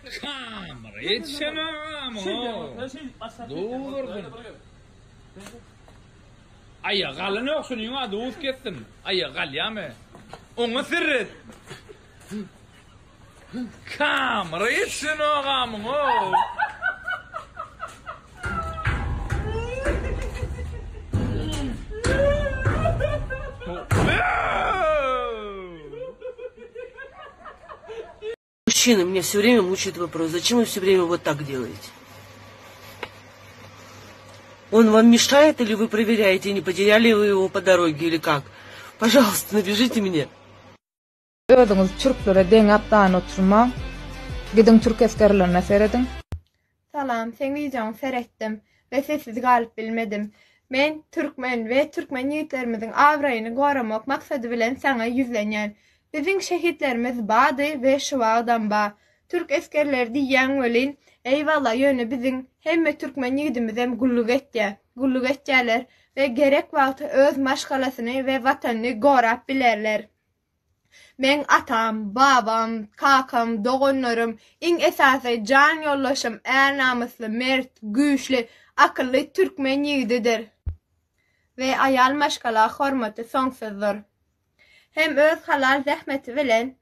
Kamera ýetişenogam-ow. Duz ursun. Aýagy galanok şunyň-a duz kessin. Aýagy galýamy? Oňa seret. Kamera ýetişenogam-ow. Мужчины, меня все время мучает вопрос, зачем вы все время вот так делаете? Он вам мешает или вы проверяете, не потеряли вы его по дороге или как? Пожалуйста, напишите мне. Özüňizi türklere deňäp dany oturmaň. Gidiň türk esgerlerine serediň. Salam, seň wideoňy seretdim we sessiz galyp bilmedim. Men türkmen we türkmen ýigitlerimiziň abraýyny goramak maksady bilen saňa ýüzlenýän. Biziň şehitlerimiz bady we şu wagtam ba. Türk esgerleri diýýäň welin, eýwalla ýöne biziň hemme türkmen ýigidimizem gulluk etýä. Gulluk etýäler we gerek wagty öz maşgalasyny we watanyny gorap bilerler. Meň atam, babam, kakam, doganlarym, iň esasy jan ýoldaşym är-namysly, mert, güýçli, akylly türkmen ýigididir we aýal maşgala hormaty soňsuzdyr. Hem öz halal zähmeti bilen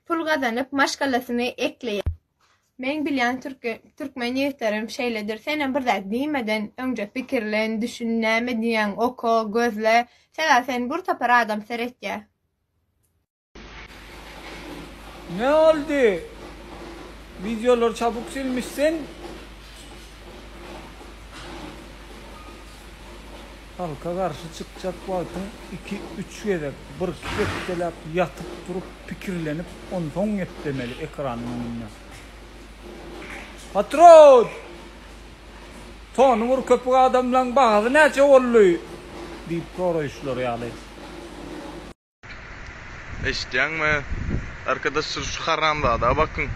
pul gazanyp maşgalasyny ekleýär. Meň bilýän türkmen ýigitlerim şeýledir senem bir zat diýmeden öňje pikirlen düşün näme diýýäň oka gözle sebäbi seni bir topar adam seretýär. Ne oldy? Wideolary çabuk silmişsin. Halka garşy çykjak wagtyň iki üç gezek bir iki hepdeläp ýatyp turup pikirlenip onsoň geplemeli ekranyň öňünde. Patron! Tony bir köpük adamlaň bahasy näçe boldy? diýip soraýyşlary ýaly. Eşitýäňmi? Arkadaşlar şu haramzada bakyň.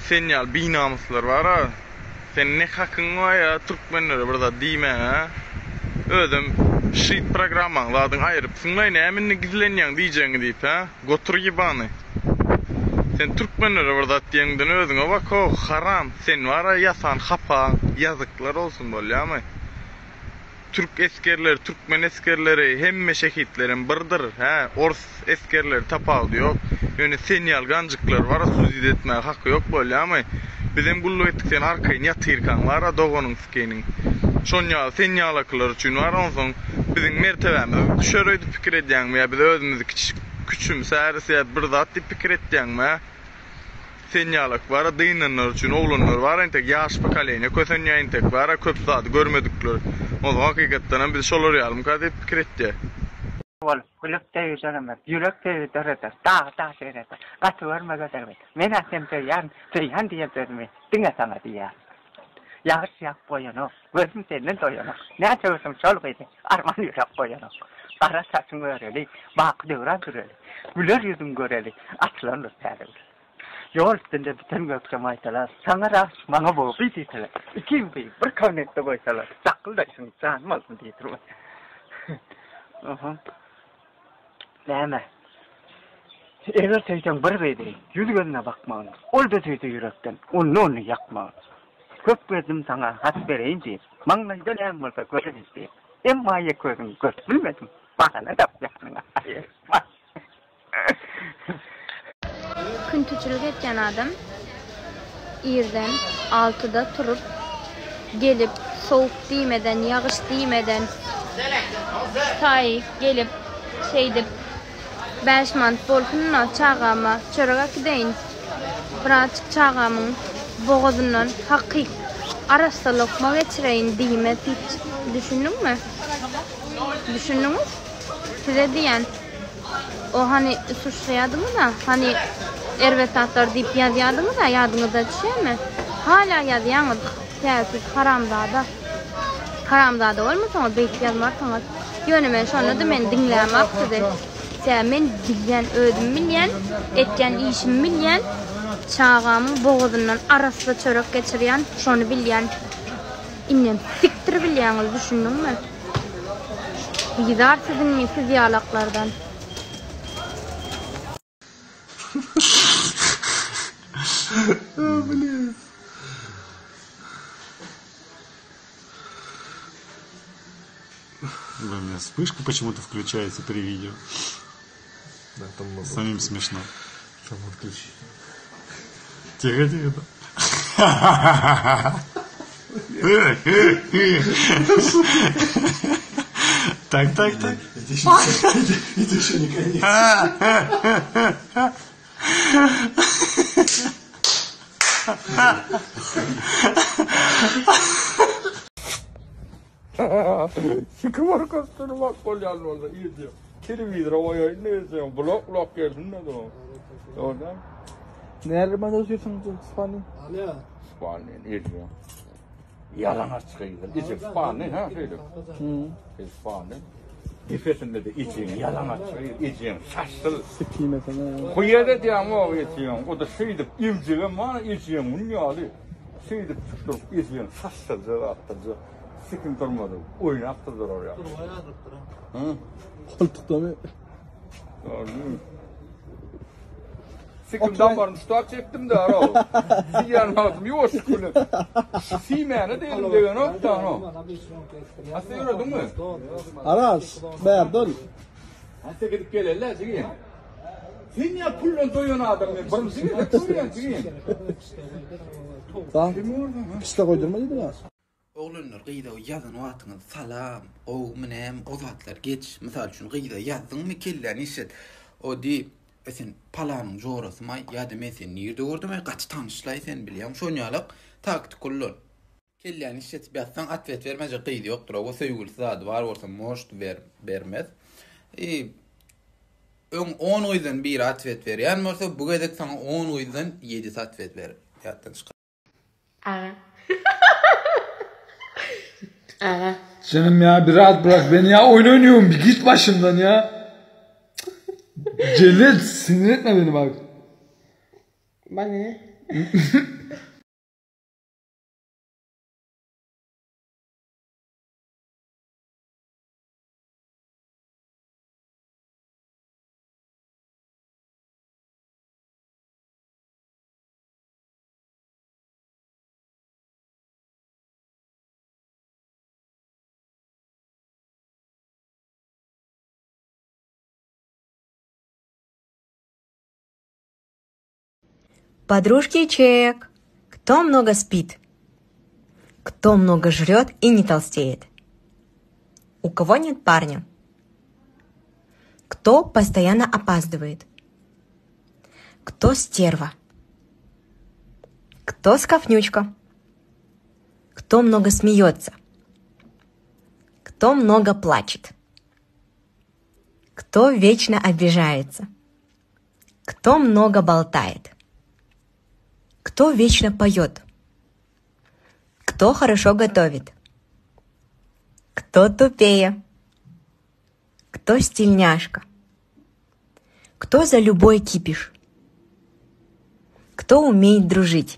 Sen ýaly binamyslar bar-a. Sen ne hakyň bar ýa türkmenlere bir zat diýmäge. Özem şit programmaň zadyň aýrypsyňlaý näme indi gizlenýäň diýjegiňi diýip hä? Gotur ýybany. Sen türkmenlere bir zat diýeňden özüňe bak-ow haram. Sen bar-a ýasan hapaň ýazyklar bolsun bolýamy? Türk esgerleri türkmen esgerleri hemme şehitlerem birdir hä ors esgerleri tapawudy ýok ýöne sen ýaly ganjyklar bara suzid etmäge haky ýok bolýamy bizem gulluk etdik sen arkaýyn ýatyrkaň bara doganyň sikeniň şon ýaly sen ýalakylar üçin bara onsoň biziň mertebämiz düşer öýdüp pikir edýäňmi ýa biz özümizi kiçijik küçümsäris ýa bir zat diýip pikir etýäňmi hä. Sen ýalak bara dynanlar üçin oglanlar bar entek ýaş pokoleniýa kösenýä entek bara köp zady görmedikler onsoň hakykatdanam biz şolar ýalymyka diýip pikir etýä. Bolup, gülüp söýüjeremez, ýürek söýgi döreder, dagy daş ereder, gaty görme gezegimi, men-ä seni söýýän, söýýän diýen sözümi diňe saňa diýýän. Ýagyş ýagyp goýanok, gözüm senden doýanok, näçe görsem şol gyzy, arman ýürek goýanok. Gara saçyň öreli, baky döwran süreli, güler ýüzüň göreli, açylandyr täze gül. Ýol üstünde biten gökje maýsalar, saňa raş, maňa boby diýseler, ikimizi bir kabinetde goýsalar, jakyldaýşyň janym bolsun diýdirme. Oho. Näme? Eger söýseň bir gyzy, ýüz-gözüne bakmagyn, ol-da söýse ýürekden, onda ony ýakmagyn. Köp gezdim saňa hat bereýin diýip, maňlaýda näme bolsa göreýin diýip, emma ýeke özüň görüp bilmedim, bahana tapýanyňa aýyrma. Küntüçilik etýän adam irden altyda turup gelip sowuk diýmeden ýagyş diýmeden şu taýy gelip şeýdip bäş manat bolsun-da çagama çörek äkideýin birazjyk çagamyň bogazyndan hakyk arassa lokma geçireýin diýmez hiç düşündiňmi düşündiňiz size diýýän. O hany suçlaýadyňyza, hany erbet zatlar diýip ýazýadyňyza ýadyňyzda düşýämi? Hala ýazýaňyz täsiz haramzada. Haramzada bolmasaňyz beýdip ýazmarsyňyz. Ýöne men şonda-da men diňlämak sizi. Sebäbi men bilýän özüm bilýän, etýän işimi bilýän, çagamyň bogazyndan arassa çörek geçirýän, şony bilýän. Indem sikdir bilýäňiz düşündiňmi? Bizar siziň siz ýalaklardan. Блин. У меня вспышка почему-то включается при видео. Да, там надо Самим отключить. смешно. Там отключи. Тихо, тихо. Так, так, так. Это еще, это еще не конец. Sikim orkestrine bak bolýan bolsa irde. Telewizora goýaýyn diýseň, bulak-bulak gelsin-de dur. Dogrudan. Näler otyrsyň spalny? Alýa. Spalny irde. Ýalaňaç gyzlar. Eje spalny ha şeýle. Hı. Spalny. Depesinde-de ejeň ýalaňaç gyz, ejeň saçsyz. Sikimesene. Huýet edýäň o ejeň. O-da şeýdip emjegem bar, ejeň gün ýaly. Şeýdip tutduryp ejeň saçsyzja zatdyja. Sikim durmady. Oýnap durdylar orýa. Turba ýazypdyr. Hı? Goltukdamy? Sikim damaryny şutap çekdim de ara. Siýän wagtym ýuwaşlyk bilen. Siýmäne dedim degenok da ano. Assa ýörediňmi? Aras, bärde ol. Assa gidip geleli jigim. Sen ýa puldan doýan adam men birinji gezek görýän jigim. Da. Pişde goýdurma diýdiler. Oglanlar gyza ýazan wagtyňyz salam, gowumy näme o zatlar geç. Mysal üçin gyza ýazdyňmy kelläni işlet. O diý, e sen palanyň jorasymaý ýa-da men seni nirde gördümaý gaty tanyşlaý sen bilýäň şon ýalak taktik ullan. Kelläni işletip ýazsaň otwet bermejek gyz ýokdur owo söýgülisi zady bar bolsa может ber bermez. I öň on gyzdan biri otwet berýän bolsa bu gezek saňa on gyzdan ýedisi otwet berer. Ýatdan çykar. Aga. Aga. Canım ya bir rahat bırak beni ya oyun oynuyorum bir git başımdan ya. Cennet sinir etme beni bak. Bana ne? Подружки чек. Кто много спит? Кто много жрет и не толстеет? У кого нет парня? Кто постоянно опаздывает? Кто стерва? Кто скафнючка? Кто много смеется? Кто много плачет? Кто вечно обижается? Кто много болтает? Кто вечно поет? Кто хорошо готовит? Кто тупее? Кто стильняшка? Кто за любой кипиш? Кто умеет дружить?